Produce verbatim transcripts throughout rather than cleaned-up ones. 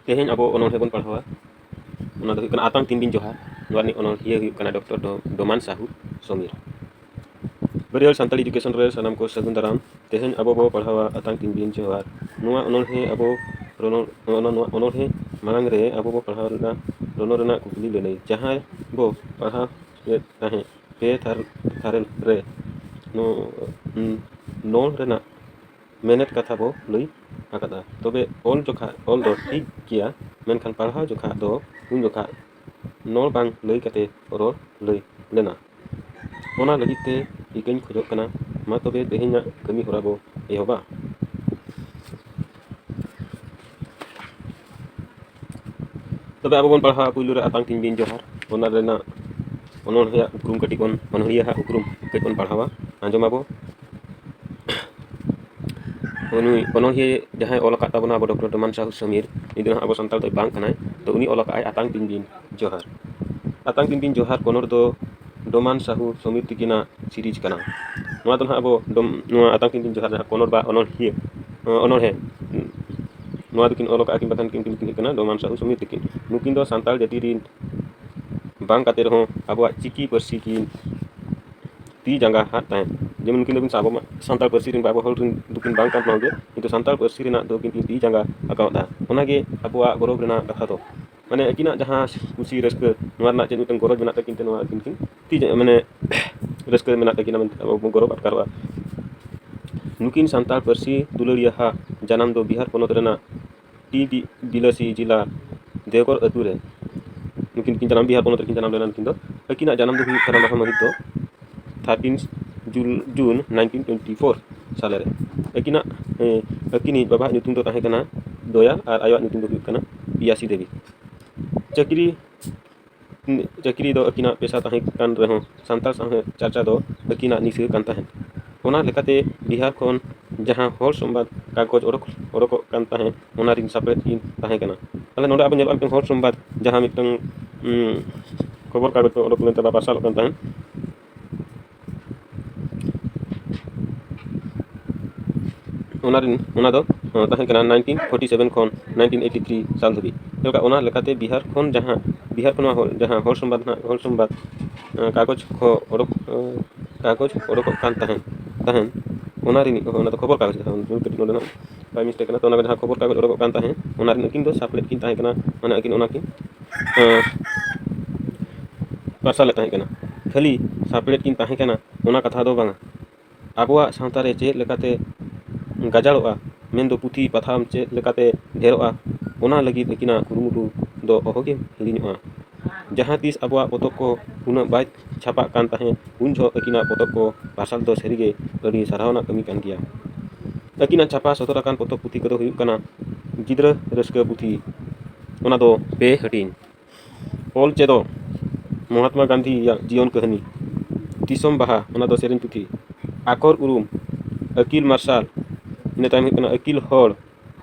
ᱛᱮᱦᱮᱧ ᱟᱵᱚ ᱚᱱᱚᱬᱦᱮ ᱵᱚᱱ ᱯᱟᱲᱦᱟᱣᱟ᱾ ᱚᱱᱟ ᱫᱚ ᱦᱩᱭᱩᱜ ᱠᱟᱱᱟ ᱟᱛᱟᱝ ᱛᱤᱱ ᱵᱤᱱ ᱡᱚᱦᱟᱨ᱾ ᱱᱚᱣᱟ ᱨᱤᱱᱤᱡ ᱚᱱᱚᱬᱦᱤᱭᱟᱹ ᱦᱩᱭᱩᱜ ᱠᱟᱱᱟ ᱰᱚᱠᱴᱚᱨ ᱰᱚ-, ᱰᱚᱢᱟᱱ ᱥᱟᱦᱩ ᱥᱚᱢᱤᱨ᱾ ᱵᱟᱹᱨᱭᱟᱹᱲ ᱥᱟᱱᱛᱟᱲᱤ ᱮᱰᱩᱠᱮᱥᱚᱱ ᱨᱮ ᱥᱟᱱᱟᱢ ᱠᱚ ᱥᱟᱹᱜᱩᱱ ᱫᱟᱨᱟᱢ᱾ ᱛᱮᱦᱮᱧ ᱟᱵᱚ ᱵᱚ ᱯᱟᱲᱦᱟᱣᱟ ᱟᱛᱟᱝ ᱛᱤᱱ ᱵᱤᱱ ᱡᱚᱦᱟᱨ᱾ ᱱᱚᱣᱟ ᱚᱱᱚᱬᱦᱮ ᱟᱵᱚ ᱨᱚᱱᱚᱲ-, ᱱᱚᱣᱟ, ᱱᱚᱣᱟ ᱚᱱᱚᱬᱦᱮ ᱢᱟᱲᱟᱝ ᱨᱮ ᱟᱵᱚ ᱵᱚ ᱯᱟᱲᱦᱟᱣ ᱞᱮᱱᱟ ᱨᱚᱱᱚᱲ ᱨᱮᱱᱟᱜ ᱠᱩᱠᱞᱤ ᱞᱟᱹᱱᱟᱹᱭ᱾ ᱡᱟᱦᱟᱸᱭ ᱵᱚ ᱯᱟᱲᱦᱟᱣ ᱮᱫ ᱛᱟᱦᱮᱸᱫ ᱯᱮ ᱛᱷᱟᱨ-, ᱛᱷᱟᱨᱮᱞ ᱨᱮ ᱱᱚ-, ᱱᱚᱲ ᱨᱮᱱᱟᱜ ᱢᱮᱱᱮᱛ ᱠᱟᱛᱷᱟ ᱵᱚ ᱞᱟᱹᱭ ᱟᱠᱟᱫᱟ᱾ ᱛᱚᱵᱮ ᱚᱞ ᱡᱚᱠᱷᱟ ᱚᱞ ᱫᱚ ᱴᱷᱤᱠ ᱜᱮᱭᱟ, ᱢᱮᱱᱠᱷᱟᱱ ᱯᱟᱲᱦᱟᱣ ᱡᱚᱠᱷᱟ ᱫᱚ ᱩᱱ ᱡᱚᱠᱷᱟ ᱱᱚᱲ ᱵᱟᱝ ᱞᱟᱹᱭ ᱠᱟᱛᱮ ᱨᱚᱲ ᱞᱟᱹᱭ ᱞᱮᱱᱟ᱾ ᱚᱱᱟ ᱞᱟᱹᱜᱤᱫ ᱛᱮ ᱤᱠᱟᱹᱧ ᱠᱷᱚᱡᱚᱜ ᱠᱟᱱᱟ᱾ ᱢᱟ ᱛᱚᱵᱮ ᱛᱮᱦᱮᱧᱟᱜ ᱠᱟᱹᱢᱤ ᱦᱚᱨᱟ ᱵᱚ ᱮᱦᱚᱵᱟ᱾ ᱛᱚᱵᱮ ᱟᱵᱚ ᱵᱚᱱ ᱯᱟᱲᱦᱟᱣᱟ ᱯᱩᱭᱞᱩ ᱨᱮ ᱟᱛᱟᱝ ᱛᱤᱧ ᱵᱤᱱ ᱡᱚᱦᱟᱨ, ᱚᱱᱟ ᱨᱮᱱᱟᱜ ᱚᱱᱚᱬᱦᱮᱭᱟᱜ ᱩᱯᱨᱩᱢ ᱠᱟᱹᱴᱤᱡ ᱵᱚᱱ, ᱚᱱᱚᱬᱦᱤᱭᱟᱹ ᱦᱟᱜ ᱩᱯᱨᱩᱢ ᱠᱟᱹᱡ ᱵᱚᱱ ᱯᱟᱲᱦᱟᱣᱟ, ᱟᱸᱡᱚᱢᱟᱵᱚ᱾ ᱩᱱᱤ ᱚᱱᱚᱬᱦᱤᱭᱟᱹ ᱡᱟᱦᱟᱸᱭ ᱚᱞ ᱟᱠᱟᱫ ᱛᱟᱵᱚᱱᱟ ᱟᱵᱚ ᱰᱚᱠᱴᱚᱨ ᱰᱚᱢᱟᱱ ᱥᱟᱦᱩ ᱥᱚᱢᱤᱨ, ᱩᱱᱤ ᱫᱚ ᱦᱟᱸᱜ ᱟᱵᱚ ᱥᱟᱱᱛᱟᱲ ᱫᱚᱭ ᱵᱟᱝ ᱠᱟᱱᱟᱭ᱾ ᱛᱚ ᱩᱱᱤ ᱚᱞ ᱟᱠᱟᱫ ᱟᱭ ᱟᱛᱟᱝ ᱛᱤᱧ ᱵᱤᱱ ᱡᱚᱦᱟᱨ᱾ ᱟᱛᱟᱝ ᱛᱤᱧ ᱵᱤᱱ ᱡᱚᱦᱟᱨ ᱠᱚᱱᱚᱲ ᱫᱚ ᱰᱚᱢᱟᱱ ᱥᱟᱦᱩ ᱥᱚᱢᱤᱨ ᱛᱤᱠᱤᱱᱟᱜ ᱥᱤᱨᱤᱡᱽ ᱠᱟᱱᱟ᱾ ᱱᱚᱣᱟ ᱫᱚ ᱦᱟᱸᱜ ᱟᱵᱚ ᱰᱚᱢ-, ᱱᱚᱣᱟ ᱟᱛᱟᱝ ᱛᱤᱧ ᱵᱤᱱ ᱡᱚᱦᱟᱨ ᱡᱟᱦᱟᱸ ᱠᱚᱱᱚᱲ ᱵᱟ ᱚᱱᱚᱬᱦᱤᱭᱟᱹ, ᱚᱱᱚᱬᱦᱮ, ᱱᱚᱣᱟ ᱫᱚᱠᱤᱱ ᱚᱞ ᱟᱠᱟᱫᱼᱟ ᱠᱤᱱ ᱵᱟᱠᱷᱟᱱ ᱠᱤᱱ ᱦᱩᱭᱩᱜ ᱠᱟᱱᱟ ᱰᱚᱢᱟᱱ ᱥᱟᱦᱩ ᱥᱚᱢᱤᱨ ᱛᱤᱠᱤᱱ᱾ ᱱᱩᱠᱤᱱ ᱫᱚ ᱥᱟᱱᱛᱟᱲ ᱡᱟᱹᱛᱤ ᱨᱤᱱ ᱵᱟᱝ ᱠᱟᱛᱮ ᱨᱮᱦᱚᱸ ᱟᱵᱚᱣᱟᱜ ᱪᱤᱠᱤ ᱯᱟᱹᱨᱥᱤ ᱠᱤᱱ ᱛᱤ ᱡᱟᱸᱜᱟ ᱦᱟᱜ ᱛᱟᱦᱮᱸᱫ᱾ ᱡᱮᱢᱚᱱ ᱱᱩᱠᱤᱱ ᱫᱚᱵᱤᱱ ᱥᱟᱵ ᱢᱟ, ᱥᱟᱱᱛᱟᱲ ᱯᱟᱹᱨᱥᱤ ᱨᱮᱱ ᱵᱟᱵᱟ ᱦᱚᱲ ᱨᱮᱱ ᱫᱚᱠᱤᱱ ᱵᱟᱝ ᱠᱟᱱ ᱨᱮᱦᱚᱸ ᱜᱮ, ᱠᱤᱱᱛᱩ ᱥᱟᱱᱛᱟᱲ ᱯᱟᱹᱨᱥᱤ ᱨᱮᱱᱟᱜ ᱫᱚ ᱠᱤᱱ ᱛᱤ ᱡᱟᱸᱜᱟ ᱟᱠᱟᱣᱟᱫᱼᱟ᱾ ᱚᱱᱟᱜᱮ ᱟᱵᱚᱣᱟᱜ ᱜᱚᱨᱚᱵᱽ ᱨᱮᱱᱟᱜ ᱠᱟᱛᱷᱟ ᱫᱚ, ᱢᱟᱱᱮ ᱟᱹᱠᱤᱱᱟᱜ ᱡᱟᱦᱟᱸ ᱠᱩᱥᱤ ᱨᱟᱹᱥᱠᱟᱹ, ᱱᱚᱣᱟ ᱨᱮᱱᱟᱜ ᱪᱮᱫ ᱢᱤᱫᱴᱟᱝ ᱜᱚᱨᱚᱡᱽ ᱢᱮᱱᱟᱜ ᱛᱟᱹᱠᱤᱱ ᱛᱮ, ᱱᱚᱣᱟ ᱟᱹᱠᱤᱱ ᱠᱤᱱ ᱛᱤ ᱡᱟᱸᱜᱟ, ᱢᱟᱱᱮ ᱨᱟᱹᱥᱠᱟᱹ ᱢᱮᱱᱟᱜ ᱛᱟᱹᱠᱤᱱᱟ ᱢᱮᱱᱛᱮ ᱟᱵᱚ ᱵᱚᱱ ᱜᱚᱨᱚᱵᱽ ᱟᱴᱠᱟᱨᱚᱜᱼᱟ᱾ ᱱᱩᱠᱤᱱ ᱥᱟᱱᱛᱟᱲ ᱯᱟᱹᱨᱥᱤ ᱫᱩᱞᱟᱹᱲᱤᱭᱟᱹ ᱦᱟᱜ ᱡᱟᱱᱟᱢ ᱫᱚ ᱵᱤᱦᱟᱨ ᱯᱚᱱᱚᱛ ᱨᱮᱱᱟᱜ ᱴᱤ ᱵᱤ-, ᱵᱤᱞᱟᱹᱥᱤ ᱡᱮᱞᱟ ᱫᱮᱣᱜᱚᱲ ᱟᱹᱛᱩ ᱨᱮ ᱱᱩᱠᱤᱱ ᱠᱤᱱ ᱡᱟᱱᱟᱢ, ᱵᱤᱦᱟᱨ ᱯᱚᱱᱚᱛ ᱨᱮᱠᱤᱱ ᱡᱟᱱᱟᱢ ᱞᱮᱱᱟ᱾ ᱱᱩᱠᱤᱱ ᱫᱚ ᱟᱹᱠᱤᱱᱟᱜ ᱡᱟᱱᱟᱢ ᱫᱚ ᱦᱩᱭᱩᱜ ᱠᱟᱱᱟ ᱢᱟᱦᱟ ᱢᱟᱹᱦᱤᱛ ᱫᱚ thirteen ᱡᱩᱞ-, ᱡᱩᱱ nineteen twenty four ᱥᱟᱞᱮ ᱨᱮ᱾ ᱟᱹᱠᱤᱱᱟᱜ, ᱮ, ᱟᱹᱠᱤᱱᱤᱡ ᱵᱟᱵᱟᱣᱟᱜ ᱧᱩᱛᱩᱢ ᱫᱚ ᱛᱟᱦᱮᱸ ᱠᱟᱱᱟ ᱫᱚᱭᱟᱞ ᱟᱨ ᱟᱭᱳᱣᱟᱜ ᱧᱩᱛᱩᱢ ᱫᱚ ᱦᱩᱭᱩᱜ ᱠᱟᱱᱟ ᱯᱤᱭᱟᱥᱤ ᱫᱮᱵᱤ᱾ ᱪᱟᱹᱠᱨᱤ, ᱪᱟᱹᱠᱨᱤ ᱫᱚ ᱟᱹᱠᱤᱱᱟᱜ ᱯᱮᱥᱟ ᱛᱟᱦᱮᱸ ᱠᱟᱱ ᱨᱮᱦᱚᱸ ᱥᱟᱱᱛᱟᱲ ᱥᱟᱶᱦᱮᱫ ᱪᱟᱨᱪᱟ ᱫᱚ ᱟᱹᱠᱤᱱᱟᱜ ᱱᱤᱥᱟᱹ ᱠᱟᱱ ᱛᱟᱦᱮᱸᱫ᱾ ᱚᱱᱟ ᱞᱮᱠᱟᱛᱮ ᱵᱤᱦᱟᱨ ᱠᱷᱚᱱ ᱡᱟᱦᱟᱸ ᱦᱚᱲ ᱥᱚᱢᱵᱟᱫ ᱠᱟᱜᱚᱡᱽ ᱚᱰᱚᱠ, ᱚᱰᱚᱠᱚᱜ ᱠᱟᱱ ᱛᱟᱦᱮᱸᱫ, ᱚᱱᱟ ᱨᱤᱱ ᱥᱟᱯᱲᱮᱫ ᱠᱤᱱ ᱛᱟᱦᱮᱸ ᱠᱟᱱᱟ᱾ ᱛᱟᱦᱞᱮ ᱱᱚᱰᱮ ᱟᱵᱚ ᱧᱮᱞᱚᱜᱼᱟ ᱢᱤᱫᱴᱟᱝ ᱦᱚᱲ ᱥᱚᱢᱵᱟᱫ, ᱡᱟᱦᱟᱸ ᱢᱤᱫᱴᱟᱝ, ᱩᱸ, ᱠᱷᱚᱵᱚᱨ ᱠᱟᱜᱚᱡᱽ ᱠᱚ ᱚᱰᱚᱠ ᱞᱮᱱ ᱛᱟᱦᱮᱸᱫ, ᱯᱟᱨᱥᱟᱞᱚᱜ ᱠᱟᱱ ᱛᱟᱦᱮᱸᱫ᱾ ᱚᱱᱟ ᱨᱤᱱ, ᱚᱱᱟ ᱫᱚ ᱛᱟᱦᱮᱸ ᱠᱟᱱᱟ nineteen forty seven ᱠᱷᱚᱱ nineteen eighty three ᱥᱟᱞ ᱫᱷᱟᱹᱵᱤᱡ᱾ ᱪᱮᱫ ᱞᱮᱠᱟ ᱚᱱᱟ ᱞᱮᱠᱟᱛᱮ ᱵᱤᱦᱟᱨ ᱠᱷᱚᱱ ᱡᱟᱦᱟᱸ ᱵᱤᱦᱟᱨ ᱠᱷᱚᱱ ᱦᱚᱲ ᱡᱟᱦᱟᱸ ᱦᱚᱲ ᱥᱚᱢᱵᱟᱫ ᱱᱟᱦᱟᱜ ᱦᱚᱲ ᱥᱚᱢᱵᱟᱫ ᱠᱟᱜᱚᱡᱽ ᱠᱚ ᱚᱰᱚᱠ ᱠᱟᱜᱚᱡᱽ ᱚᱰᱚᱠᱚᱜ ᱠᱟᱱ ᱛᱟᱦᱮᱸᱫ ᱛᱟᱦᱮᱸᱫ ᱚᱱᱟ ᱨᱤᱱᱤᱡ ᱚᱱᱟ ᱫᱚ ᱠᱷᱚᱵᱚᱨ ᱠᱟᱜᱚᱡᱽ ᱡᱟᱦᱟᱸ ᱠᱟᱹᱴᱤᱡ ᱱᱚᱰᱮ ᱱᱟᱜ by mistake ᱠᱟᱱᱟ᱾ ᱛᱚ ᱚᱱᱟ ᱡᱟᱦᱟᱸ ᱠᱷᱚᱵᱚᱨ ᱠᱟᱜᱚᱡᱽ ᱚᱰᱚᱠᱚᱜ ᱠᱟᱱ ᱛᱟᱦᱮᱸᱫ ᱚᱱᱟ ᱨᱤᱱ ᱟᱹᱠᱤᱱ ᱫᱚ ᱥᱟᱯᱲᱮᱫ ᱠᱤᱱ ᱛᱟᱦᱮᱸ ᱠᱟᱱᱟ᱾ ᱢᱟᱱᱮ ᱟᱹᱠᱤᱱ ᱚᱱᱟ ᱠᱤᱱ ᱯᱟᱨᱥᱟᱞᱮᱫ ᱛᱟᱦᱮᱸ ᱠᱟᱱᱟ᱾ ᱠᱷᱟᱹᱞᱤ ᱥᱟᱯᱲᱮᱫ ᱠᱤᱱ ᱛᱟᱦᱮᱸ ᱠᱟᱱᱟ ᱚᱱᱟ ᱠᱟᱛᱷᱟ ᱫᱚ ᱵᱟᱝᱟ᱾ ᱟᱵᱚᱣᱟᱜ ᱥᱟᱶᱛᱟ ᱨᱮ ᱪᱮᱫ ᱞᱮᱠᱟᱛᱮ ᱜᱟᱡᱟᱲᱚᱜᱼᱟ ᱢᱮᱱᱫᱚ ᱯᱩᱛᱷᱤ ᱯᱟᱛᱷᱟᱢ ᱪᱮᱫ ᱞᱮᱠᱟᱛᱮ ᱰᱷᱮᱨᱚᱜᱼᱟ, ᱚᱱᱟ ᱞᱟᱹᱜᱤᱫ ᱟᱹᱠᱤᱱᱟᱜ ᱠᱩᱨᱩᱢᱩᱴᱩ ᱫᱚ ᱚᱦᱚᱜᱮ ᱦᱤᱲᱤᱧᱚᱜᱼᱟ᱾ ᱡᱟᱦᱟᱸ ᱛᱤᱥ ᱟᱵᱚᱣᱟᱜ ᱯᱚᱛᱚᱵ ᱠᱚ ᱩᱱᱟᱹᱜ ᱵᱟᱭ ᱪᱷᱟᱯᱟᱜ ᱠᱟᱱ ᱛᱟᱦᱮᱸᱫ ᱩᱱ ᱡᱚᱦᱚᱜ ᱟᱹᱠᱤᱱᱟᱜ ᱯᱚᱛᱚᱵ ᱠᱚ ᱯᱟᱨᱥᱟᱞ ᱫᱚ ᱥᱟᱹᱨᱤᱜᱮ ᱟᱹᱰᱤ ᱥᱟᱨᱦᱟᱣ ᱨᱮᱱᱟᱜ ᱠᱟᱹᱢᱤ ᱠᱟᱱ ᱜᱮᱭᱟ᱾ ᱟᱹᱠᱤᱱᱟᱜ ᱪᱷᱟᱯᱟ ᱥᱚᱫᱚᱨ ᱟᱠᱟᱱ ᱯᱚᱛᱚᱵ ᱯᱩᱛᱷᱤ ᱠᱚᱫᱚ ᱦᱩᱭᱩᱜ ᱠᱟᱱᱟ ᱜᱤᱫᱽᱨᱟᱹ ᱨᱟᱹᱥᱠᱟᱹ ᱯᱩᱛᱷᱤ, ᱚᱱᱟ ᱫᱚ ᱯᱮ ᱦᱟᱹᱴᱤᱧ᱾ ᱚᱞ ᱪᱮᱫᱚᱜ ᱢᱚᱦᱟᱛᱢᱟ ᱜᱟᱱᱫᱷᱤᱭᱟᱜ ᱡᱤᱭᱚᱱ ᱠᱟᱹᱦᱱᱤ᱾ ᱫᱤᱥᱚᱢ ᱵᱟᱦᱟ, ᱚᱱᱟ ᱫᱚ ᱥᱮᱨᱮᱧ ᱯᱩᱛᱷᱤ᱾ ᱟᱠᱚᱨ ᱩᱨᱩᱢ, ᱟᱹᱠᱤᱞ ᱢᱟᱨᱥᱟᱞ, ᱤᱱᱟᱹ ᱛᱟᱭᱚᱢ ᱦᱩᱭᱩᱜ ᱠᱟᱱᱟ ᱟᱹᱠᱤᱞ ᱦᱚᱲ,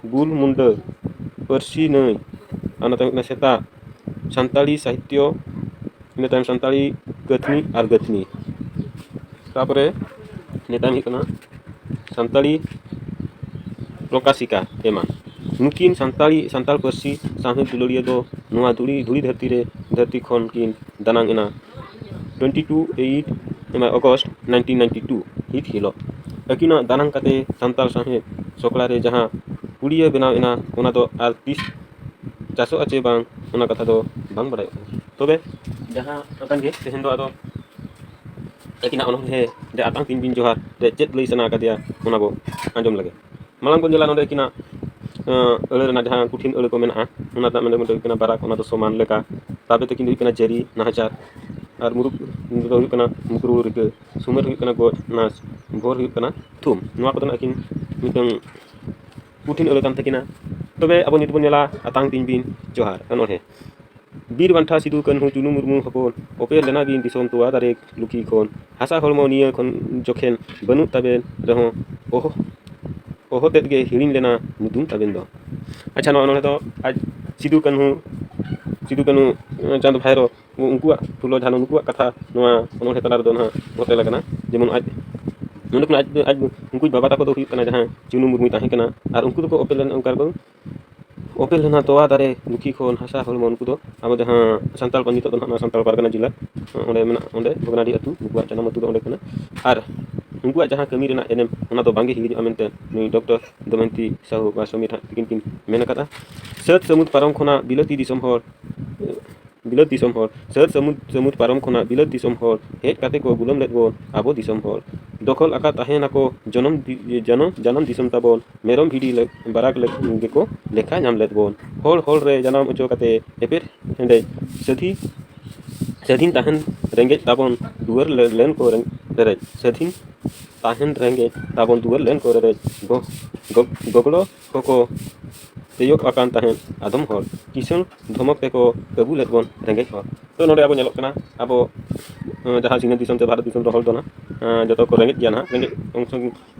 ᱜᱩᱞ ᱢᱩᱱᱰᱟᱹ, ᱯᱟᱹᱨᱥᱤ ᱱᱟᱹᱭ, ᱟᱨ ᱚᱱᱟ ᱛᱟᱭᱚᱢ ᱦᱩᱭᱩᱜ ᱠᱟᱱᱟ ᱥᱮᱛᱟ, ᱥᱟᱱᱛᱟᱲᱤ ᱥᱟᱦᱤᱛᱭᱚ, ᱤᱱᱟᱹ ᱛᱟᱭᱚᱢ ᱥᱟᱱᱛᱟᱲᱤ ᱠᱟᱹᱛᱷᱱᱤ ᱟᱨ ᱜᱟᱹᱛᱷᱱᱤ᱾ ᱛᱟᱨᱯᱚᱨᱮ ᱤᱱᱟᱹ ᱛᱟᱭᱚᱢ ᱦᱩᱭᱩᱜ ᱠᱟᱱᱟ ᱥᱟᱱᱛᱟᱲᱤ ᱯᱨᱚᱠᱟᱥᱤᱠᱟ ᱮᱢᱟᱱ᱾ ᱱᱩᱠᱤᱱ ᱥᱟᱱᱛᱟᱲᱤ ᱥᱟᱱᱛᱟᱲ ᱯᱟᱹᱨᱥᱤ ᱥᱟᱶᱦᱮᱫ ᱫᱩᱞᱟᱹᱲᱤᱭᱟᱹ ᱫᱚ ᱱᱚᱣᱟ ᱫᱷᱩᱲᱤ ᱫᱷᱩᱲᱤ ᱫᱷᱟᱹᱨᱛᱤ ᱨᱮ ᱫᱷᱟᱹᱨᱛᱤ ᱠᱷᱚᱱ ᱠᱤᱱ ᱫᱟᱱᱟᱝ ᱮᱱᱟ᱾ twenty two eight August nineteen ninety two ᱦᱤᱛ ᱦᱤᱞᱳᱜ ᱟᱹᱠᱤᱱᱟᱜ ᱫᱟᱱᱟᱝ ᱠᱟᱛᱮ ᱥᱟᱱᱛᱟᱲ ᱥᱟᱶᱦᱮᱫ ᱥᱚᱠᱲᱟ ᱨᱮ ᱡᱟᱦᱟᱸ ᱯᱩᱲᱤᱭᱟᱹ ᱵᱮᱱᱟᱣ ᱮᱱᱟ ᱚᱱᱟ ᱫᱚ ᱟᱨ ᱛᱤᱥ ᱪᱟᱥᱚᱜᱼᱟ ᱪᱮ ᱵᱟᱝ ᱚᱱᱟ ᱠᱟᱛᱷᱟ ᱫᱚ ᱵᱟᱝ ᱵᱟᱲᱟᱭᱚᱜ ᱠᱟᱱᱟ᱾ ᱛᱚᱵᱮ ᱡᱟᱦᱟᱸ ᱟᱠᱟᱱ ᱜᱮ ᱛᱮᱦᱮᱧ ᱫᱚ ᱟᱫᱚ ᱟᱹᱠᱤᱱᱟᱜ ᱚᱱᱚᱬᱦᱮ ᱨᱮ ᱟᱛᱟᱝ ᱛᱤᱧ ᱵᱤᱱ ᱡᱚᱦᱟᱨ ᱨᱮ ᱪᱮᱫ ᱞᱟᱹᱭ ᱥᱟᱱᱟ ᱟᱠᱟᱫᱮᱭᱟ ᱚᱱᱟ ᱵᱚ ᱟᱸᱡᱚᱢ ᱞᱮᱜᱮ᱾ ᱢᱟᱲᱟᱝ ᱵᱚᱱ ᱧᱮᱞᱟ ᱱᱚᱰᱮ ᱟᱹᱠᱤᱱᱟᱜ ᱟᱹᱲᱟᱹ ᱨᱮᱱᱟᱜ ᱡᱟᱦᱟᱸ ᱠᱚᱴᱷᱤᱱ ᱟᱹᱲᱟᱹ ᱠᱚ ᱢᱮᱱᱟᱜᱼᱟ ᱚᱱᱟ ᱨᱮᱱᱟᱜ ᱢᱮᱱᱫᱚ ᱢᱤᱫᱴᱟᱝ ᱦᱩᱭᱩᱜ ᱠᱟᱱᱟ ᱵᱟᱨᱟᱠ, ᱚᱱᱟ ᱫᱚ ᱥᱚᱢᱟᱱ ᱞᱮᱠᱟ᱾ ᱛᱟᱵᱮ ᱛᱟᱹᱠᱤᱱ ᱫᱚ ᱦᱩᱭᱩᱜ ᱠᱟᱱᱟ ᱡᱟᱹᱨᱤ ᱱᱟᱦᱟᱪᱟᱨ᱾ ᱟᱨ ᱢᱩᱨᱩᱠ ᱫᱚ ᱦᱩᱭᱩᱜ ᱠᱟᱱᱟ ᱢᱩᱠᱨᱩ ᱨᱤᱠᱟᱹ᱾ ᱥᱩᱢᱮᱨ ᱦᱩᱭᱩᱜ ᱠᱟᱱᱟ ᱜᱚᱡ ᱱᱟᱪ᱾ ᱵᱷᱳᱨ ᱦᱩᱭᱩᱜ ᱠᱟᱱᱟ ᱛᱷᱩᱢ᱾ ᱱᱚᱣᱟ ᱠᱚᱫᱚ ᱱᱟᱜ ᱟᱹᱠᱤᱱ ᱢᱤᱫᱴᱟᱝ ᱠᱚᱴᱷᱤᱱ ᱟᱹᱲᱟᱹ ᱠᱟᱱ ᱛᱟᱹᱠᱤᱱᱟ᱾ ᱛᱚᱵᱮ ᱟᱵᱚ ᱱᱤᱛ ᱵᱚᱱ ᱧᱮᱞᱟ ᱟᱛᱟᱝ ᱛᱤᱧ ᱵᱤᱱ ᱡᱚᱦᱟᱨ ᱚᱱᱚᱬᱦᱮ᱾ ᱵᱤᱨ ᱵᱟᱱᱴᱟ ᱥᱤᱫᱩ ᱠᱟᱹᱱᱦᱩ ᱪᱩᱱᱩ ᱢᱩᱨᱢᱩ ᱦᱚᱯᱚᱱ, ᱚᱯᱮᱞ ᱞᱮᱱᱟ ᱵᱤᱱ ᱫᱤᱥᱚᱢ ᱛᱚᱣᱟ ᱫᱟᱨᱮ ᱞᱩᱠᱷᱤ ᱠᱷᱚᱱ᱾ ᱦᱟᱥᱟ ᱦᱚᱲᱢᱚ ᱱᱤᱭᱟᱹ ᱠᱷᱚᱱ ᱡᱚᱠᱷᱮᱱ ᱵᱟᱹᱱᱩᱜ ᱛᱟᱵᱮᱱ ᱨᱮᱦᱚᱸ, ᱚᱦᱚ ᱚᱦᱚ ᱛᱮᱫ ᱜᱮ ᱦᱤᱲᱤᱧ ᱞᱮᱱᱟ ᱧᱩᱛᱩᱢ ᱛᱟᱵᱮᱱ ᱫᱚ᱾ ᱟᱪᱪᱷᱟ, ᱱᱚᱣᱟ ᱚᱱᱚᱬᱦᱮ ᱫᱚ ᱟᱡ ᱥᱤᱫᱩ ᱠᱟᱹᱱᱦᱩ ᱥᱤᱫᱩ ᱠᱟᱹᱱᱦᱩ ᱪᱟᱸᱫᱽ ᱵᱷᱟᱭᱨᱚ ᱩᱱᱠᱩᱣᱟᱜ ᱯᱷᱩᱞᱳ ᱡᱷᱟᱱᱳ ᱱᱩᱠᱩᱣᱟᱜ ᱠᱟᱛᱷᱟ ᱱᱚᱣᱟ ᱚᱱᱚᱬᱦᱮ ᱛᱟᱞᱟ ᱨᱮᱫᱚ ᱱᱟᱦᱟᱜ ᱵᱷᱚᱛᱮᱞ ᱟᱠᱟᱱᱟ᱾ ᱡᱮᱢᱚᱱ ᱟᱡ ᱱᱚᱸᱰᱮ ᱠᱷᱚᱱᱟᱜ ᱟᱡ ᱫᱚ, ᱟᱡ ᱫᱚ, ᱩᱱᱠᱩ ᱵᱟᱵᱟ ᱛᱟᱠᱚ ᱫᱚ ᱦᱩᱭᱩᱜ ᱠᱟᱱᱟ ᱡᱟᱦᱟᱸ ᱪᱩᱱᱩ ᱢᱩᱨᱢᱩᱭ ᱛᱟᱦᱮᱸ ᱠᱟᱱᱟ, ᱟᱨ ᱩᱱᱠᱩ ᱫᱚᱠᱚ ᱚᱯᱮᱞ ᱞᱮᱱᱟ, ᱚᱱᱠᱟ ᱨᱮᱠᱚ ᱚᱯᱮᱞ ᱞᱮᱱᱟ ᱛᱚᱣᱟ ᱫᱟᱨᱮ ᱨᱩᱠᱷᱤ ᱠᱷᱚᱱ ᱦᱟᱥᱟ ᱦᱚᱲᱢᱚ᱾ ᱩᱱᱠᱩ ᱫᱚ ᱟᱵᱚ ᱡᱟᱦᱟᱸ ᱥᱟᱱᱛᱟᱲ ᱠᱚ ᱱᱤᱛᱚᱜ ᱫᱚ ᱱᱟᱦᱟᱜ ᱱᱚᱣᱟ ᱥᱟᱱᱛᱟᱲ ᱯᱟᱨᱜᱟᱱᱟ ᱡᱮᱞᱟ, ᱚᱸᱰᱮ ᱢᱮᱱᱟᱜ, ᱚᱸᱰᱮ ᱵᱷᱚᱜᱽᱱᱟᱰᱤ ᱟᱹᱛᱩ, ᱱᱩᱠᱩᱣᱟᱜ ᱡᱟᱱᱟᱢ ᱟᱹᱛᱩ ᱫᱚ ᱚᱸᱰᱮ ᱠᱟᱱᱟ᱾ ᱟᱨ ᱩᱱᱠᱩᱣᱟᱜ ᱡᱟᱦᱟᱸ ᱠᱟᱹᱢᱤ ᱨᱮᱱᱟᱜ ᱮᱱᱮᱢ, ᱚᱱᱟ ᱫᱚ ᱵᱟᱝᱜᱮ ᱦᱤᱲᱤᱧᱚᱜᱼᱟ ᱢᱮᱱᱛᱮ ᱱᱩᱭ ᱰᱚᱠᱴᱚᱨ ᱫᱚᱢᱚᱭᱚᱱᱛᱤ ᱥᱟᱦᱩ ᱵᱟ ᱥᱚᱢᱤᱨ ᱦᱟᱸᱜ ᱛᱤᱠᱤᱱ ᱠᱤᱱ ᱢᱮᱱ ᱟᱠᱟᱫᱼᱟ᱾ ᱥᱟᱹᱛ ᱥᱟᱹᱢᱩᱫ ᱯᱟᱨᱚᱢ ᱠᱷᱚᱱᱟᱜ ᱵᱤᱞᱟᱹᱛᱤ ᱫᱤᱥᱚᱢ ᱦᱚᱲ, ᱵᱤᱞᱟᱹᱛ ᱫᱤᱥᱚᱢ ᱦᱚᱲ, ᱥᱟᱹᱛ ᱥᱟᱹᱢᱩᱫ, ᱥᱟᱹᱢᱩᱫ ᱯᱟᱨᱚᱢ ᱠᱷᱚᱱᱟᱜ ᱵᱤᱞᱟᱹᱛ ᱫᱤᱥᱚᱢ ᱦᱚᱲ ᱦᱮᱡ ᱠᱟᱛᱮ ᱠᱚ ᱜᱩᱞᱟᱹᱢ ᱞᱮᱫ ᱵᱚᱱ ᱟᱵᱚ ᱫᱤᱥᱚᱢ ᱦᱚᱲ᱾ ᱫᱚᱠᱷᱚᱞ ᱟᱠᱟᱫ ᱛᱟᱦᱮᱱᱟᱠᱚ ᱡᱚᱱᱚᱢ ᱫᱤ-, ᱡᱟᱱᱟᱢ, ᱡᱟᱱᱟᱢ ᱫᱤᱥᱚᱢ ᱛᱟᱵᱚᱱ, ᱢᱮᱨᱚᱢ ᱵᱷᱤᱰᱤ ᱞᱮ-, ᱵᱟᱨᱟᱠ ᱞᱮ-, ᱜᱮᱠᱚ ᱞᱮᱠᱷᱟ ᱧᱟᱢ ᱞᱮᱫ ᱵᱚᱱ᱾ ᱦᱚᱲ ᱦᱚᱲ ᱨᱮ ᱡᱟᱱᱟᱢ ᱚᱪᱚ ᱠᱟᱛᱮ ᱮᱯᱮᱨ ᱦᱮᱸᱰᱮᱡ ᱥᱟᱹᱫᱷᱤ-, ᱥᱟᱹᱫᱷᱤᱱ ᱛᱟᱦᱮᱱ ᱨᱮᱸᱜᱮᱡ ᱛᱟᱵᱚᱱ ᱫᱩᱣᱟᱹᱨ ᱞᱮ-, ᱞᱮᱱ ᱠᱚ ᱨᱮᱸ-, ᱨᱮᱨᱮᱡ᱾ ᱥᱟᱹᱫᱷᱤᱱ ᱛᱟᱦᱮᱱ ᱨᱮᱸᱜᱮᱡ ᱛᱟᱵᱚᱱ ᱫᱩᱣᱟᱹᱨ ᱞᱮᱱ ᱠᱚ ᱨᱮᱨᱮᱡ᱾ ᱜᱚ-, ᱜᱚ-, ᱜᱚᱜᱽᱞᱚ ᱠᱚᱠᱚ ᱛᱮᱭᱚᱜ ᱟᱠᱟᱱ ᱛᱟᱦᱮᱸᱫ ᱟᱫᱚᱢ ᱦᱚᱲ᱾ ᱠᱤᱥᱟᱹᱬ ᱫᱷᱚᱢᱚᱠ ᱛᱮᱠᱚ ᱠᱟᱹᱵᱩ ᱞᱮᱫ ᱵᱚᱱ ᱨᱮᱸᱜᱮᱡ ᱦᱚᱲ᱾ ᱛᱚ, ᱱᱚᱰᱮ ᱟᱵᱚ ᱧᱮᱞᱚᱜ ᱠᱟᱱᱟ, ᱟᱵᱚ, ᱮᱸ, ᱡᱟᱦᱟᱸ ᱥᱤᱧᱚᱛ ᱫᱤᱥᱚᱢ ᱥᱮ ᱵᱷᱟᱨᱚᱛ ᱫᱤᱥᱚᱢ ᱨᱮ ᱦᱚᱲ ᱫᱚ ᱱᱟᱦᱟᱜ, ᱮᱸ, ᱡᱚᱛᱚ ᱠᱚ ᱨᱮᱸᱜᱮᱡ ᱜᱮᱭᱟ ᱱᱟᱦᱟᱜ᱾ ᱨᱮᱸᱜᱮᱡ ᱚᱝᱥᱚ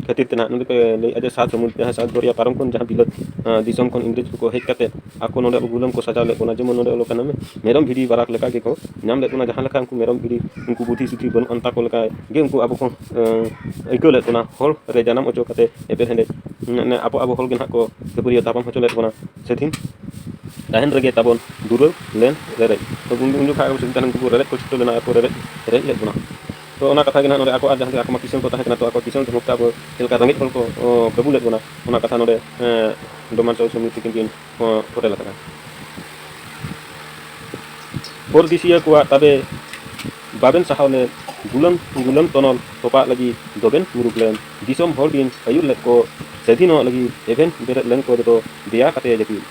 ᱠᱷᱟᱹᱛᱤᱨ ᱛᱮ ᱱᱟᱦᱟᱜ ᱱᱚᱰᱮ ᱠᱚ ᱞᱟᱹᱭᱮᱫᱼᱟ ᱡᱮ ᱥᱟᱛ ᱥᱟᱹᱢᱩᱫ, ᱡᱟᱦᱟᱸ ᱥᱟᱛ ᱫᱚᱨᱭᱟ ᱯᱟᱨᱚᱢ ᱠᱷᱚᱱ ᱡᱟᱦᱟᱸ ᱵᱤᱞᱟᱹᱛ, ᱮᱸ, ᱫᱤᱥᱚᱢ ᱠᱷᱚᱱ ᱤᱝᱨᱮᱡᱽ ᱠᱚᱠᱚ ᱦᱮᱡ ᱠᱟᱛᱮ ᱟᱠᱚ ᱱᱚᱰᱮ ᱟᱵᱚ ᱜᱩᱞᱟᱹᱢ ᱠᱚ ᱥᱟᱡᱟᱣ ᱞᱮᱫ ᱵᱚᱱᱟ, ᱡᱮᱢᱚᱱ ᱱᱚᱰᱮ ᱚᱞᱚᱜ ᱠᱟᱱᱟ ᱢᱮᱨᱚᱢ ᱵᱷᱤᱰᱤ ᱵᱟᱨᱟᱠ ᱞᱮᱠᱟ ᱜᱮᱠᱚ ᱧᱟᱢ ᱞᱮᱫ ᱵᱚᱱᱟ, ᱡᱟᱦᱟᱸ ᱞᱮᱠᱟ ᱩᱱᱠᱩ ᱢᱮᱨᱚᱢ ᱵᱷᱤᱰᱤ, ᱩᱱᱠᱩ ᱵᱩᱫᱷᱤ ᱥᱩᱫᱷᱤ ᱵᱟᱹᱱᱩᱜ ᱟᱱ ᱛᱟᱠᱚ ᱞᱮᱠᱟ ᱜᱮ ᱩᱱᱠᱩ ᱟᱵᱚ ᱠᱚ, ᱮᱸ, ᱟᱹᱭᱠᱟᱹᱣ ᱞᱮᱫ ᱵᱚᱱᱟ, ᱦᱚᱲ ᱨᱮ ᱡᱟᱱᱟᱢ ᱚᱪᱚ ᱠᱟᱛᱮ ᱮᱯᱮᱨ ᱦᱮᱸᱰᱮᱡ, ᱢᱟᱱᱮ ᱟᱵᱚ, ᱟᱵᱚ ᱦᱚᱲ ᱜᱮ ᱱᱟᱦᱟᱜ ᱠᱚ ᱠᱷᱟᱹᱯᱟᱹᱨᱤᱭᱟᱹ ᱛᱟᱯᱟᱢ ᱦᱚᱪᱚ ᱞᱮᱫ ᱵᱚᱱᱟ᱾ ᱥᱟᱹᱫᱷᱤᱱ ᱛᱟᱦᱮᱱ ᱨᱮᱜᱮ ᱛᱟᱵᱚᱱ ᱫᱩᱨᱟᱹᱲ ᱞᱮᱱ ᱨᱮᱨᱮᱡ᱾ ᱛᱚ ᱩᱱ, ᱩᱱ ᱡᱚᱠᱷᱟᱜ ᱟᱵᱚ ᱥᱟᱹᱫᱷᱤᱱ ᱛᱟᱦᱮᱱ ᱩᱱᱠᱩ ᱠᱚ ᱨᱮᱨᱮᱡ ᱠᱚ ᱪᱷᱩᱴᱟᱹᱣ ᱞᱮᱱᱟ ᱟᱨ ᱠᱚ ᱨᱮᱨᱮᱡ, ᱨᱮᱨᱮᱡ ᱞᱮᱫ ᱵᱚᱱᱟ᱾ ᱛᱚ ᱚᱱᱟ ᱠᱟᱛᱷᱟ ᱜᱮ ᱱᱟᱦᱟᱜ ᱱᱚᱰᱮ ᱟᱠᱚᱣᱟᱜ ᱡᱟᱦᱟᱸ ᱛᱤᱱᱟᱹᱜ ᱟᱠᱚ ᱢᱟ ᱠᱤᱥᱟᱹᱬ ᱠᱚ ᱛᱟᱦᱮᱸ ᱠᱟᱱᱟ, ᱛᱚ ᱟᱠᱚᱣᱟᱜ ᱠᱤᱥᱟᱹᱬ ᱫᱷᱚᱢᱚᱠ ᱛᱮ ᱟᱵᱚ ᱪᱮᱫ ᱞᱮᱠᱟ ᱨᱮᱸᱜᱮᱡ ᱦᱚᱲ ᱠᱚ, ᱚ, ᱠᱟᱹᱵᱩ ᱞᱮᱫ ᱵᱚᱱᱟ, ᱚᱱᱟ ᱠᱟᱛᱷᱟ ᱱᱚᱰᱮ, ᱮᱸ, ᱰᱚᱢᱟᱱ ᱪᱟᱣ ᱥᱚᱢᱤᱛᱤ ᱛᱤᱠᱤᱱ ᱠᱤᱱ, ᱚ, ᱯᱷᱚᱴᱮᱞ ᱟᱠᱟᱫᱟ᱾ ᱯᱚᱨᱫᱮᱥᱤᱭᱟᱹ ᱠᱚᱣᱟᱜ ᱛᱟᱵᱮ ᱵᱟᱵᱮᱱ ᱥᱟᱦᱟᱣ ᱞᱮᱫ, ᱜᱩᱞᱟᱹᱢ, ᱜᱩᱞᱟᱹᱢ ᱛᱚᱱᱚᱞ ᱛᱚᱯᱟᱜ ᱞᱟᱹᱜᱤᱫ ᱫᱚᱵᱮᱱ ᱢᱩᱨᱩᱠ ᱞᱮᱱ, ᱫᱤᱥᱚᱢ ᱦᱚᱲ ᱵᱤᱱ ᱟᱹᱭᱩᱨ ᱞᱮᱫ ᱠᱚ, ᱥᱟᱹᱫᱷᱤᱱᱚᱜ ᱞᱟᱹᱜᱤᱫ ᱮᱵᱷᱮᱱ ᱵᱮᱨᱮᱫ ᱞᱮᱱ ᱠᱚ ᱡᱚᱛᱚ ᱫᱮᱭᱟ ᱠᱟᱛᱮ ᱡᱟᱹᱯᱤᱫ᱾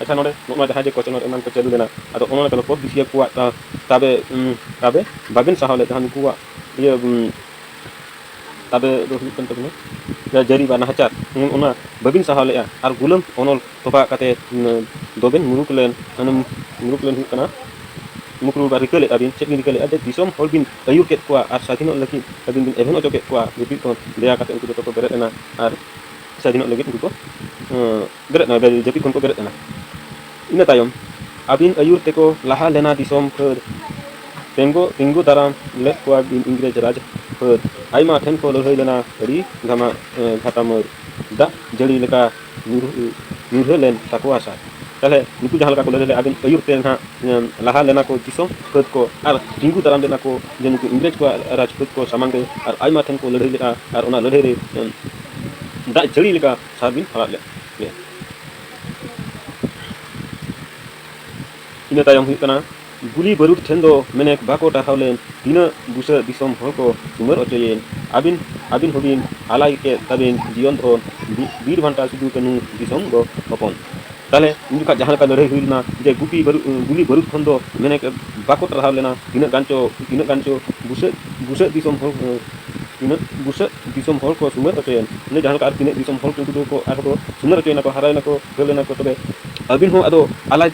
ᱟᱪᱪᱷᱟ, ᱱᱚᱰᱮ ᱱᱚᱜᱼᱚ ᱱᱚᱣᱟ ᱡᱟᱦᱟᱸ ᱡᱮ ᱠᱚᱪᱞᱚᱱ ᱮᱢᱟᱱ ᱠᱚ ᱪᱟᱹᱞᱩ ᱞᱮᱱᱟ, ᱟᱫᱚ ᱚᱱᱟ ᱠᱟᱱᱟ ᱯᱚᱨᱫᱮᱥᱤᱭᱟᱹ ᱠᱚᱣᱟᱜ ᱛᱟ-, ᱛᱟᱵᱮ, ᱩᱸ, ᱛᱟᱵᱮ ᱵᱟᱵᱮᱱ ᱥᱟᱦᱟᱣ ᱞᱮᱫ, ᱡᱟᱦᱟᱸ ᱱᱩᱠᱩᱣᱟᱜ ᱤᱭᱟᱹ, ᱩᱸ, ᱛᱟᱵᱮ ᱫᱚ ᱦᱩᱭᱩᱜ ᱠᱟᱱ ᱛᱟᱵᱚᱱᱟ ᱡᱟᱦᱟᱸ ᱡᱟᱹᱨᱤ ᱵᱟ ᱱᱟᱦᱟᱪᱟᱨ, ᱩᱸ, ᱚᱱᱟ ᱵᱟᱹᱵᱤᱱ ᱥᱟᱦᱟᱣ ᱞᱮᱫᱼᱟ᱾ ᱟᱨ ᱜᱩᱞᱟᱹᱢ ᱚᱱᱚᱞ ᱛᱚᱯᱟ ᱠᱟᱛᱮ, ᱩᱸ, ᱫᱚᱵᱮᱱ ᱢᱩᱨᱩᱠ ᱞᱮᱱ, ᱢᱟᱱᱮ ᱢᱩᱨᱩᱠ ᱞᱮᱱ ᱦᱩᱭᱩᱜ ᱠᱟᱱᱟ, ᱢᱩᱠᱨᱩ ᱵᱟ ᱨᱤᱠᱟᱹ ᱞᱮᱫᱼᱟ ᱵᱤᱱ, ᱪᱮᱫ ᱵᱤᱱ ᱨᱤᱠᱟᱹ ᱞᱮᱫᱼᱟ? ᱡᱮ ᱫᱤᱥᱚᱢ ᱦᱚᱲ ᱵᱤᱱ ᱟᱹᱭᱩᱨ ᱠᱮᱫ ᱠᱚᱣᱟ ᱟᱨ ᱥᱟᱹᱫᱷᱤᱱᱚᱜ ᱞᱟᱹᱜᱤᱫ ᱟᱹᱵᱤᱱ ᱵᱤᱱ ᱮᱵᱷᱮᱱ ᱚᱪᱚ ᱠᱮᱫ ᱠᱚᱣᱟ ᱡᱟᱹᱯᱤᱫ ᱠᱷᱚᱱ᱾ ᱫᱮᱭᱟ ᱠᱟᱛᱮ ᱩᱱᱠᱩ ᱡᱚᱛᱚ ᱠᱚ ᱵᱮᱨᱮᱫ ᱮᱱᱟ ᱟᱨ ᱥᱟᱹᱫᱷᱤᱱᱚᱜ ᱞᱟᱹᱜᱤᱫ ᱩᱱᱠᱩ ᱠᱚ, ᱩᱸ, ᱵᱮᱨᱮᱫ ᱮᱱᱟ, ᱡᱟᱹᱯᱤᱫ ᱠᱷᱚᱱ ᱠᱚ ᱵᱮᱨᱮᱫ ᱮᱱᱟ᱾ ᱤᱱᱟᱹ ᱛᱟᱭᱚᱢ ᱟᱹᱵᱤᱱ ᱟᱹᱭᱩᱨ ᱛᱮᱠᱚ ᱞᱟᱦᱟ ᱞᱮᱱᱟ ᱫᱤᱥᱚᱢ ᱯᱷᱟᱹᱫ᱾ ᱛᱤᱸᱜᱩ, ᱛᱤᱸᱜᱩ ᱫᱟᱨᱟᱢ ᱞᱮᱫ ᱠᱚᱣᱟ ᱵᱤᱱ ᱤᱝᱨᱮᱡᱽ ᱨᱟᱡᱽ, ᱯᱷᱟᱹᱫ ᱟᱭᱢᱟ ᱴᱷᱮᱱ ᱠᱚ ᱞᱟᱹᱲᱦᱟᱹᱭ ᱞᱮᱱᱟ, ᱟᱹᱰᱤ ᱜᱷᱟᱢᱟ-, ᱮ, ᱜᱷᱟᱴᱟᱢᱟᱹᱨ ᱫᱟᱜ ᱡᱟᱹᱲᱤ ᱞᱮᱠᱟ ᱧᱩᱨᱦᱟᱹ-, ᱧᱩᱨᱦᱟᱹ ᱞᱮᱱ ᱛᱟᱠᱚᱣᱟ ᱥᱟᱨ᱾ ᱛᱟᱦᱞᱮ ᱱᱩᱠᱩ ᱡᱟᱦᱟᱸ ᱞᱮᱠᱟ ᱠᱚ ᱞᱟᱹᱲᱦᱟᱹᱭ ᱞᱮᱫᱼᱟ, ᱟᱹᱵᱤᱱ ᱟᱹᱭᱩᱨ ᱛᱮ ᱱᱟᱦᱟᱜ, ᱮ, ᱞᱟᱦᱟ ᱞᱮᱱᱟ ᱠᱚ ᱫᱤᱥᱚᱢ ᱯᱷᱟᱹᱫ ᱠᱚ ᱟᱨ ᱛᱤᱸᱜᱩ ᱫᱟᱨᱟᱢ ᱞᱮᱱᱟ ᱠᱚ ᱡᱮ ᱱᱩᱠᱩ ᱤᱝᱨᱮᱡᱽ ᱠᱚᱣᱟᱜ ᱨᱟᱡᱽ ᱯᱷᱟᱹᱫ ᱠᱚ ᱥᱟᱢᱟᱝ ᱨᱮ, ᱟᱨ ᱟᱭᱢᱟ ᱴᱷᱮᱱ ᱠᱚ ᱞᱟᱹᱲᱦᱟᱹᱭ ᱞᱮᱫᱼᱟ ᱟᱨ ᱚᱱᱟ ᱞᱟᱹᱲᱦᱟᱹᱭ ᱨᱮ, ᱮ, ᱫᱟᱜ ᱡᱟᱹᱲᱤ ᱞᱮᱠᱟ ᱥᱟᱨ ᱵᱤᱱ ᱯᱷᱟᱲᱟᱜ ᱞᱮᱫ ᱜᱮᱭᱟ᱾ ᱤᱱᱟᱹ ᱛᱟᱭᱚᱢ ᱦᱩᱭᱩᱜ ᱠᱟᱱᱟ, ᱜᱩᱞᱤ ᱵᱟᱹᱨᱩᱫ ᱴᱷᱮᱱ ᱫᱚ ᱢᱮᱱᱮᱠ ᱵᱟᱠᱚ ᱴᱟᱨᱦᱟᱣ ᱞᱮᱱ, ᱛᱤᱱᱟᱹᱜ ᱵᱩᱥᱟᱹᱜ ᱫᱤᱥᱚᱢ ᱦᱚᱲ ᱠᱚ ᱥᱩᱢᱟᱹᱨ ᱚᱪᱚᱭᱮᱱ᱾ ᱟᱹᱵᱤᱱ, ᱟᱹᱵᱤᱱ ᱦᱚᱸᱵᱤᱱ ᱟᱞᱟᱭ ᱠᱮᱫ ᱛᱟᱵᱮᱱ ᱡᱤᱭᱚᱱ ᱫᱷᱚᱱ, ᱵᱤ-, ᱵᱤᱨ ᱵᱟᱱᱴᱟ ᱥᱤᱫᱩ ᱠᱟᱹᱱᱦᱩ ᱫᱤᱥᱚᱢ ᱫᱚ ᱦᱚᱯᱚᱱ᱾ ᱛᱟᱦᱞᱮ ᱩᱱ ᱡᱚᱠᱷᱟᱡ ᱡᱟᱦᱟᱸ ᱞᱮᱠᱟ ᱞᱟᱹᱲᱦᱟᱹᱭ ᱦᱩᱭ ᱞᱮᱱᱟ, ᱡᱮ ᱜᱩᱯᱤ ᱵᱟᱹᱨᱩᱫ, ᱜᱩᱞᱤ ᱵᱟᱹᱨᱩᱫ ᱠᱷᱚᱱ ᱫᱚ ᱢᱮᱱᱮᱠ ᱵᱟᱠᱚ ᱴᱟᱨᱦᱟᱣ ᱞᱮᱱᱟ, ᱛᱤᱱᱟᱹᱜ ᱜᱟᱱ ᱪᱚ, ᱛᱤᱱᱟᱹᱜ ᱜᱟᱱ ᱪᱚ ᱵᱩᱥᱟᱹᱜ, ᱵᱩᱥᱟᱹᱜ ᱫᱤᱥᱚᱢ ᱦᱚᱲ, ᱛᱤᱱᱟᱹᱜ ᱵᱩᱥᱟᱹᱜ ᱫᱤᱥᱚᱢ ᱦᱚᱲ ᱠᱚ ᱥᱩᱢᱟᱹᱨ ᱚᱪᱚᱭᱮᱱ᱾ ᱤᱱᱟᱹ ᱡᱟᱦᱟᱸ ᱞᱮᱠᱟ ᱟᱨ ᱛᱤᱱᱟᱹᱜ ᱫᱤᱥᱚᱢ ᱦᱚᱲ ᱠᱚ ᱩᱱᱠᱩ ᱫᱚᱠᱚ ᱟᱨᱦᱚᱸ ᱠᱚ ᱥᱩᱢᱟᱹᱨ ᱚᱪᱚᱭᱮᱱᱟ ᱠᱚ, ᱦᱟᱨᱟᱭᱮᱱᱟ ᱠᱚ, ᱯᱷᱮᱞ ᱮᱱᱟ ᱠᱚ᱾ ᱛᱚᱵᱮ ᱟᱹᱵᱤᱱ ᱦᱚᱸ ᱟᱫᱚ ᱟᱞᱟᱭ,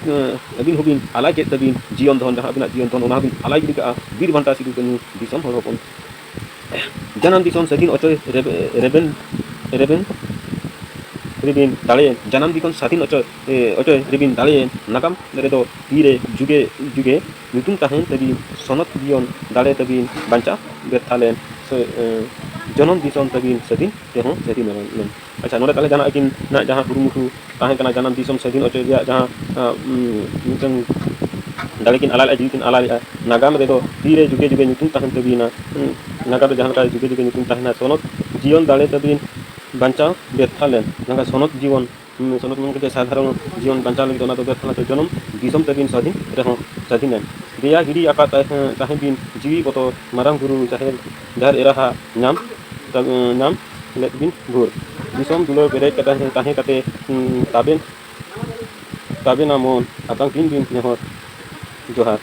ᱟᱹᱵᱤᱱ ᱦᱚᱸᱵᱤᱱ ᱟᱞᱟᱭ ᱠᱮᱫ ᱛᱟᱹᱵᱤᱱ ᱡᱤᱭᱚᱱ ᱫᱷᱚᱱ, ᱡᱟᱦᱟᱸ ᱟᱹᱵᱤᱱᱟᱜ ᱡᱤᱭᱚᱱ ᱫᱷᱚᱱ, ᱚᱱᱟ ᱦᱚᱸᱵᱤᱱ ᱟᱞᱟᱭ ᱜᱤᱰᱤ ᱠᱟᱜᱼᱟ ᱵᱤᱨ ᱵᱟᱱᱴᱟ ᱥᱤᱫᱩ ᱠᱟᱹᱱᱦᱩ ᱫᱤᱥᱚᱢ ᱦᱚᱲ ᱦᱚᱯᱚᱱ᱾ ᱡᱟᱱᱟᱢ ᱫᱤᱥᱚᱢ ᱥᱟᱹᱫᱷᱤᱱ ᱚᱪᱚᱭ ᱨᱮᱵᱮ-, ᱨᱮᱵᱮᱱ, ᱨᱮᱵᱮᱱ ᱨᱮᱵᱤᱱ ᱫᱟᱲᱮᱭᱮᱱ, ᱡᱟᱱᱟᱢ ᱫᱤᱥᱚᱢ ᱥᱟᱹᱫᱷᱤᱱ ᱚᱪᱚᱭ, ᱮ, ᱚᱪᱚᱭ ᱨᱮᱵᱤᱱ ᱫᱟᱲᱮᱭᱮᱱ, ᱱᱟᱜᱟᱢ ᱨᱮᱫᱚ ᱛᱤᱨᱮ ᱡᱩᱜᱮ ᱡᱩᱜᱮ ᱧᱩᱛᱩᱢ ᱛᱟᱦᱮᱱ ᱛᱟᱹᱵᱤᱱ, ᱥᱚᱱᱚᱛ ᱡᱤᱭᱚᱱ ᱫᱟᱲᱮ ᱛᱟᱹᱵᱤᱱ ᱵᱟᱧᱪᱟᱣ ᱵᱮᱨᱛᱷᱟ ᱞᱮᱱ, ᱥᱮ, ᱮ, ᱡᱚᱱᱚᱢ ᱫᱤᱥᱚᱢ ᱛᱟᱹᱵᱤᱱ ᱥᱟᱹᱫᱷᱤᱱ ᱛᱮᱦᱚᱸ ᱥᱟᱹᱫᱷᱤᱱ ᱞᱮᱱ᱾ ᱟᱪᱪᱷᱟ, ᱱᱚᱰᱮ ᱛᱟᱦᱞᱮ ᱡᱟᱦᱟᱱᱟᱜ ᱟᱹᱠᱤᱱᱟᱜ ᱡᱟᱦᱟᱸ ᱠᱩᱨᱩᱢᱩᱴᱩ ᱛᱟᱦᱮᱸ ᱠᱟᱱᱟ, ᱡᱟᱱᱟᱢ ᱫᱤᱥᱚᱢ ᱥᱟᱹᱫᱷᱤᱱ ᱚᱪᱚᱭ ᱨᱮᱭᱟᱜ ᱡᱟᱦᱟᱸ, ᱟᱸ, ᱩᱸ, ᱢᱤᱫᱴᱟᱝ ᱫᱟᱲᱮ ᱠᱤᱱ ᱟᱞᱟ ᱞᱮᱫᱼᱟ, ᱡᱤᱣᱤ ᱠᱤᱱ ᱟᱞᱟ ᱞᱮᱫᱼᱟ, ᱱᱟᱜᱟᱢ ᱨᱮᱫᱚ ᱛᱤᱨᱮ ᱡᱩᱜᱮ ᱡᱩᱜᱮ ᱧᱩᱛᱩᱢ ᱛᱟᱦᱮᱱ ᱛᱟᱹᱵᱤᱱᱟ, ᱩᱸ, ᱱᱟᱜᱟᱢ ᱨᱮ ᱡᱟᱦᱟᱸ ᱞᱮᱠᱟ ᱡᱩᱜᱮ ᱡᱩᱜᱮ ᱧᱩᱛᱩᱢ ᱛᱟᱦᱮᱱᱟ, ᱥᱚᱱᱚᱛ ᱡᱤᱭᱚᱱ ᱫᱟᱲᱮ ᱛᱟᱹᱵᱤᱱ ᱵᱟᱧᱪᱟᱣ ᱵᱮᱨᱛᱷᱟ ᱞᱮᱱ, ᱢᱮᱱᱠᱷᱟᱱ ᱥᱚᱱᱚᱛ ᱡᱤᱭᱚᱱ, ᱩᱸ, ᱥᱚᱱᱚᱛ ᱢᱮᱱ ᱠᱟᱛᱮ ᱥᱟᱫᱷᱟᱨᱚᱱ ᱡᱤᱭᱚᱱ ᱵᱟᱧᱪᱟᱣ ᱞᱟᱹᱜᱤᱫ ᱚᱱᱟ ᱫᱚ ᱵᱮᱨᱛᱷᱟ ᱞᱮᱱᱟ, ᱡᱚᱱᱚᱢ ᱫᱤᱥᱚᱢ ᱛᱟᱹᱵᱤᱱ ᱥᱟᱹᱫᱷᱤᱱ ᱨᱮᱦᱚᱸ ᱥᱟᱹᱫᱷᱤᱱ ᱮᱱ᱾ ᱫᱮᱭᱟ ᱜᱤᱰᱤ ᱟᱠᱟᱫ ᱛᱟᱦᱮᱸ, ᱛᱟᱦᱮᱸ ᱵᱤᱱ ᱡᱤᱣᱤ ᱵᱚᱛᱚᱨ, ᱢᱟᱨᱟᱝ ᱵᱩᱨᱩ ᱡᱟᱦᱮᱨ, ᱡᱟᱦᱮᱨ ᱮᱨᱟᱦᱟᱜ ᱧᱟᱢ, ᱛᱟ-, ᱧᱟᱢ ᱞᱮᱫ ᱵᱤᱱ ᱵᱷᱳᱨ᱾ ᱫᱤᱥᱚᱢ ᱫᱩᱞᱟᱹᱲ ᱯᱮᱨᱮᱡ ᱠᱟᱛᱮ, ᱛᱟᱦᱮᱸ ᱠᱟᱛᱮ, ᱩᱸ, ᱛᱟᱵᱮᱱ, ᱛᱟᱵᱮᱱᱟ ᱢᱚᱱ, ᱟᱛᱟᱝ ᱛᱤᱱ ᱵᱤᱱ ᱱᱮᱦᱚᱨ ᱡᱚᱦᱟᱨ,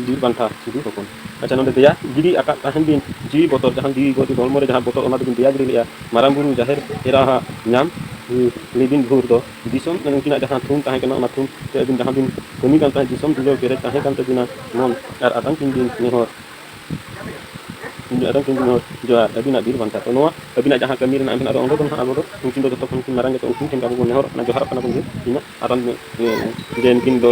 ᱵᱤᱨ ᱵᱟᱱᱴᱟ ᱥᱤᱫᱩ ᱦᱚᱯᱚᱱ᱾ ᱟᱪᱪᱷᱟ, ᱱᱚᱰᱮ ᱫᱮᱭᱟ ᱜᱤᱰᱤ ᱟᱠᱟᱫ ᱛᱟᱦᱮᱱ ᱵᱤᱱ ᱡᱤᱣᱤ ᱵᱚᱛᱚᱨ, ᱡᱟᱦᱟᱸ ᱡᱤᱣᱤ ᱵᱚ-, ᱦᱚᱲᱢᱚ ᱨᱮ ᱡᱟᱦᱟᱸ ᱵᱚᱛᱚᱨ, ᱚᱱᱟ ᱫᱚᱵᱤᱱ ᱫᱮᱭᱟ ᱜᱤᱰᱤ ᱞᱮᱫᱼᱟ᱾ ᱢᱟᱨᱟᱝ ᱵᱩᱨᱩ ᱡᱟᱦᱮᱨ ᱮᱨᱟᱦᱟᱜ ᱧᱟᱢ, ᱩᱸ, ᱞᱮᱵᱤᱱ ᱵᱷᱳᱨ ᱫᱚ ᱫᱤᱥᱚᱢ, ᱩᱱᱠᱤᱱᱟᱜ ᱡᱟᱦᱟᱸ ᱛᱷᱩᱢ ᱛᱟᱦᱮᱸ ᱠᱟᱱᱟ, ᱚᱱᱟ ᱛᱷᱩᱢ ᱛᱮ ᱟᱹᱵᱤᱱ ᱡᱟᱦᱟᱸ ᱵᱤᱱ ᱠᱟᱹᱢᱤ ᱠᱟᱱ ᱛᱟᱦᱮᱸᱫ, ᱫᱤᱥᱚᱢ ᱫᱩᱞᱟᱹᱲ ᱯᱮᱨᱮᱡ ᱛᱟᱦᱮᱸ ᱠᱟᱱ ᱛᱟᱹᱵᱤᱱᱟ ᱢᱚᱱ, ᱟᱨ ᱟᱛᱟᱝ ᱠᱤᱱ ᱵᱤᱱ ᱱᱮᱦᱚᱨ᱾ ᱟᱫᱚ ᱩᱱᱠᱤᱱ ᱡᱚᱦᱟᱨ, ᱟᱹᱵᱤᱱᱟᱜ ᱵᱤᱨ ᱵᱟᱧᱪᱟᱣ᱾ ᱛᱚ ᱱᱚᱣᱟ ᱟᱹᱵᱤᱱᱟᱜ ᱡᱟᱦᱟᱸ ᱠᱟᱹᱢᱤ ᱨᱮᱱᱟᱜ ᱟᱹᱵᱤᱱ, ᱟᱫᱚ ᱚᱸᱰᱮ ᱫᱚ ᱱᱟᱦᱟᱜ ᱟᱵᱚ ᱫᱚ ᱩᱱᱠᱤᱱ ᱫᱚ ᱡᱚᱛᱚ ᱠᱷᱚᱱ ᱠᱤᱱ ᱢᱟᱨᱟᱝ ᱜᱮᱛᱚ, ᱩᱱᱠᱤᱱ ᱴᱷᱮᱱ ᱜᱮ ᱟᱵᱚ ᱵᱚᱱ ᱱᱮᱦᱚᱨᱚᱜ ᱠᱟᱱᱟ, ᱡᱚᱦᱟᱨᱚᱜ ᱠᱟᱱᱟ ᱵᱚᱱ ᱡᱮ ᱤᱧᱟᱹᱜ ᱟᱨ ᱟᱢ, ᱮ, ᱡᱮ ᱱᱩᱠᱤᱱ ᱫᱚ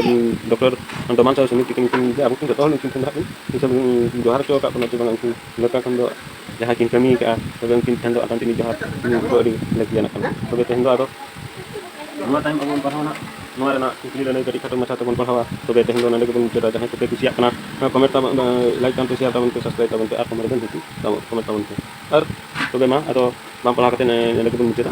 ᱰᱚᱠᱴᱚᱨ ᱰᱚᱢᱟᱱ ᱥᱟᱶ ᱥᱩᱢᱤᱛ ᱛᱤᱠᱤᱱ ᱩᱱᱠᱤᱱ ᱡᱮ ᱟᱵᱚ ᱠᱤᱱ ᱡᱚᱛᱚ ᱦᱚᱲ ᱩᱱᱠᱤᱱ ᱴᱷᱮᱱ ᱫᱚ ᱦᱟᱸᱜ ᱵᱤᱱ ᱦᱤᱥᱟᱹᱵ, ᱩᱸ, ᱡᱚᱦᱟᱨ ᱦᱚᱪᱚ ᱟᱠᱟᱫ ᱵᱚᱱᱟ ᱡᱮ ᱵᱟᱝ ᱩᱱᱠᱤᱱ ᱞᱮᱠᱟ ᱠᱷᱚᱱ ᱫᱚ ᱡᱟᱦᱟᱸ ᱠᱤᱱ ᱠᱟᱹᱢᱤ ᱟᱠᱟᱫᱼᱟ, ᱛᱚᱵᱮ ᱩᱱᱠᱤᱱ ᱴᱷᱮᱱ ᱫᱚ ᱟᱨ ᱟᱹᱰᱤ ᱡᱚᱦᱟᱨ ᱫᱚ ᱟᱹᱰᱤ ᱞᱟᱹᱠᱛᱤᱭᱟᱱᱟᱜ ᱠᱟᱱᱟ᱾ ᱛᱚᱵᱮ ᱛᱮᱦᱮᱧ ᱫᱚ ᱟᱫᱚ ᱱᱚᱣᱟ ᱛᱟᱭᱚᱢ ᱟᱵᱚ ᱵᱚᱱ ᱯᱟᱲᱦᱟᱣᱟ ᱱᱟᱦᱟᱜ, ᱱᱚᱣᱟ ᱨᱮᱱᱟᱜ ᱠᱩᱠᱞᱤ ᱞᱟᱹᱱᱟᱭ ᱠᱟᱹᱴᱤᱡ ᱠᱷᱟᱴᱚ ᱢᱟᱪᱷᱟ ᱛᱮᱵᱚᱱ ᱯᱟᱲᱦᱟᱣᱟ᱾ ᱛᱚᱵᱮ ᱛᱮᱦᱮᱧ ᱫᱚ ᱱᱚᱰᱮ ᱜᱮᱵᱚᱱ ᱢᱩᱪᱟᱹᱫᱟ᱾ ᱡᱟᱦᱟᱸᱭ ᱠᱚᱯᱮ ᱠᱩᱥᱤᱭᱟᱜ ᱠᱟᱱᱟ, comment ᱛᱟᱵᱚᱱ, like ᱛᱟᱵᱚᱱ ᱯᱮ, subscribe ᱛᱟᱵᱚᱱ ᱯᱮ ᱟᱨ comment ᱨᱮᱵᱚᱱ ᱦᱤᱡᱩᱜ ᱛᱟᱵᱚᱱ, comment ᱛᱟᱵᱚᱱ ᱯᱮ᱾ ᱟᱨ ᱛᱚᱵᱮ ᱢᱟ ᱟᱫᱚ ᱵᱟᱝ ᱯᱟᱲᱦᱟᱣ ᱠᱟᱛᱮ ᱱᱚᱰᱮ ᱜᱮᱵᱚᱱ ᱢᱩᱪᱟᱹᱫᱟ᱾